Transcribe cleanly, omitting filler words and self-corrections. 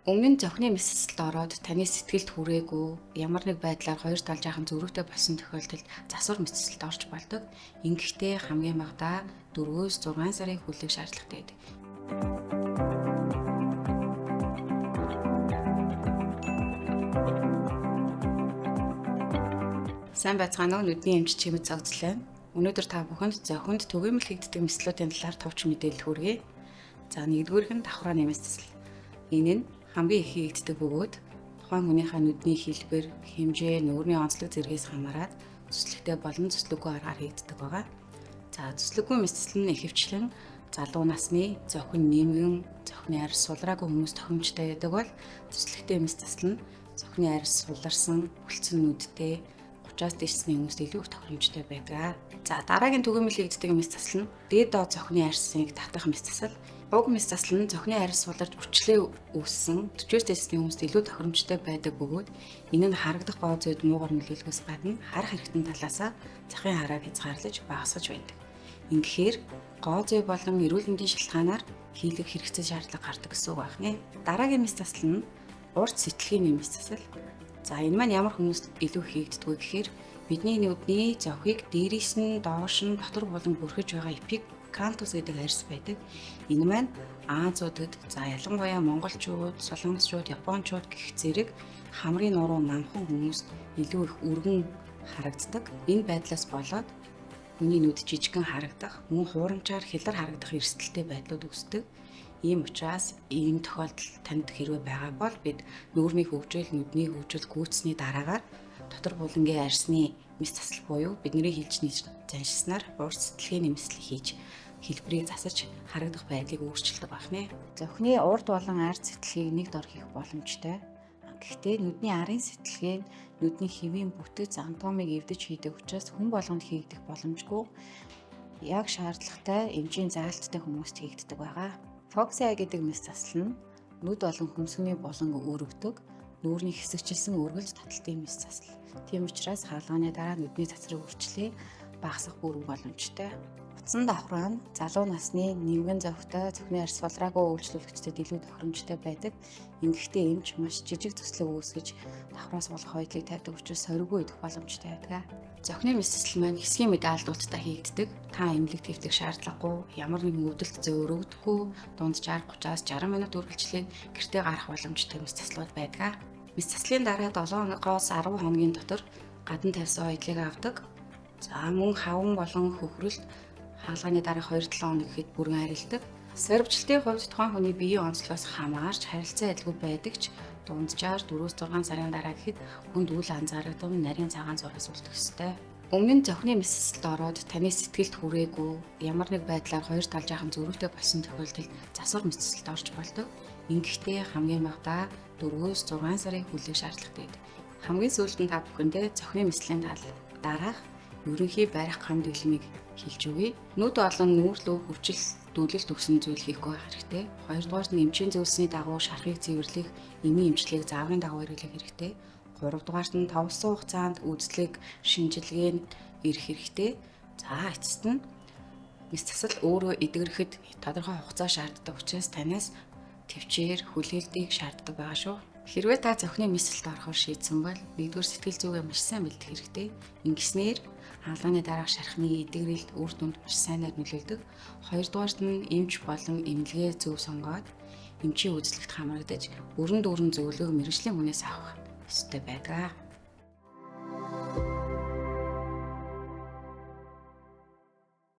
Өмнө нь зохины мэс засалд ороод таны сэтгэлд хүрээгүй ямар нэг байдлаар хоёр тал жаахан зөрүүтэй болсон тохиолдолд засвар мэс засалд орж болдог. Ингэхдээ хамгийн багадаа 4-6 сарын хүлээх шаардлагатай байдаг. Сайн байцгаана уу? Нүдний эмч Чимэд Цогцол байна. Өнөөдөр та бүхэнд зохинд түгээмэл хийгддэг мэслүүдийн талаар товч мэдээлэл хүргэе. За, нэгдүгээрх нь давхраа мэс засал. Энэ нь хамгийн их хийгддэг бөгөөд тухайн хүнийхээ нүдний хэлбэр, хэмжээ, нүрийн онцлог зэргээс хамаарат зүслэгтэй болон зүслэггүй аргаар хийгддэг байгаа. За, зүслэггүй мэс засал нь ихэвчлэн залуу насны зохин нэмгэн, зохины арьс сулраагүй хүмүүс тохиромжтой байдаг бол зүслэгтэй мэс засал нь зохины арьс суларсан, бүлцэн нүдтэй 30-аас дээшсний хүмүүст илүү их тохиромжтой байдаг. За, дараагийн түгээмэл хийгддэг мэс засал нь дээд доод зохины арьсыг татах мэс засал. Уг мэс засал нь зохины арьс суларч үрчлээ үүссэн 40-өөс дээшсний хүмүүст илүү тохиромжтой байдаг бөгөөд энэ нь харагдах гоо зүйд муугар нөлөөлөхөөс гадна харах хэрэгтэн талаасаа захын харааг хязгаарлаж багасгаж байдаг. Ингэхээр гоо зүй болон эрүүл мэндийн шалтгаанаар хийлгэх хэрэгцээ шаардлага гардаг гэсэн үг байна. Дараагийн мэс засал нь урт сэтгэлийн мэс засал. За, энэ маань ямар хүмүүст илүү хийгддэг вэ гэхээр бидний нүдний зохийг дээрээс нь доош нь дотор болон бүрхэж байгаа эпикантус гэдэг арьс байдаг. Энэ маань Азиудад, за ялангуяа монголчууд, солонгосчууд, японочууд гэх зэрэг хамрын нуруу намхан хүмүүст илүү их өргөн харагддаг. Энэ байдлаас болоод хүний нүд жижигхэн харагдах, мөн хуурамчаар хялар харагдах эрсдэлтэй байдлууд үүсдэг. Ийм учраас ийм тохиолдол танд хэрвээ байгаа бол бид нүүрний хөгжил, нүдний хөгжил гүйцсэний дараагаар дотор булангийн арьсны мэс засал буюу бидний хэлж заншсанаар урт сэтгэлгээний мэслэг хийж хэлбэрийг засаж харагдах байдлыг өөрчилдөг байх нэ. Зохины урд болон ард сэтгэлгээг нэг дор хийх боломжтой. Гэхдээ нүдний арын сэтгэлгээ нь нүдний хэвийн бүтэц анатомыг эвдэж хийдэг учраас хүн болгонд хийгдэх боломжгүй. Яг шаардлагатай эмчийн заалттай хүмүүст хийгддэг байгаа. Foxy eye гэдэг мэс засал нь нүд болон хөмсгний буланг өргөдөг, нүүрний хэсэгчилсэн өргөлж таталтын мэс засал. Тийм учраас хаалганы дараа нүдний цацраг үрчлээ багасгах бүрэн боломжтой. Утсан давхраа нь залуу насны нэмгэн зохитой цохины арьс сулраагүй үйлчлүүлэгчдэд илүү тохиромжтой байдаг. Ингэхдээ эмч маш жижиг зүслэг үүсгэж давхраас болох хоёдлыг тавьдаг учраас сориггүй идэх боломжтой байдаг. Зохины мэс засал маань хэсгийн мэдээ алдуулттай хийгддэг. Та эмнэлэг твтэх шаардлагагүй, ямар нэгэн өвдөлт зөөрөгдөхгүй, дунджаар 30-аас 60 минут үргэлжлээд гэртээ гарах боломжтой мэс заслууд байдаг. Мэс заслын дараа 7-оос 10 хоногийн дотор гадна тавьсан хоёдлыг авдаг. За, мөн хаван болон хөхрөлт хаалганы дараах 2-7 хоног гэхэд бүрэн арилдаг. Сорвичлалтын хувьд тухайн хүний биеийн онцлогоос хамаарч харилцан адилгүй байдаг ч дунджаар 4-6 сарын дараа гэхэд хүнд үл анзаарагдан нарийн цагаан зураас үлдэх ёстой. Өмнө нь зохины мэс засалд ороод таны сэтгэлд хүрээгүй ямар нэг байдлаар хоёр тал жаахан зөрүүтэй болсон тохиолдолд засвар мэс засалд орж болдог. Ингэхдээ хамгийн багадаа 4-6 сарын хүлээх шаардлагатай байдаг. Хамгийн сүүлд нь та бүхэндээ зохины мэслийн дараах ерөнхий барих гам дэглэмийг хэлж өгье. Нүд болон нүүр лүү хөвчил дүүлэлт өгсөн зүйл хийхгүй байх хэрэгтэй. Хоёрдугаарт нь эмчийн зөвлөсний дагуу шархыг цэвэрлэх, эмийн эмчилгээг зааврын дагуу хэрэглэх хэрэгтэй. Гуравдугаарт нь товсон хугацаанд үзлэг, шинжилгээнд ирэх хэрэгтэй. За, эцэст нь мэс засал өөрөө эдгэрэхэд тодорхой хугацаа шаарддаг учраас танаас төвчээр хүлээлтийг шаарддаг байгаа шүү. Хэрвээ та зохины мэс засалд орохоор шийдсэн бол нэгдүгээр сэтгэл зүгээ маш сайн бэлдэх хэрэгтэй. Ингэснээр хаалганы дараах шархны эдгэрэлт үр дүнд маш сайнаар нөлөөлдөг. Хоёрдугаарт нь эмч болон эмнэлгээ зөв сонгоод эмчийн үзлэгт хамрагдаж бүрэн дүүрэн зөвлөгөө мэргэжлийн хүнээс авах ёстой байдаг.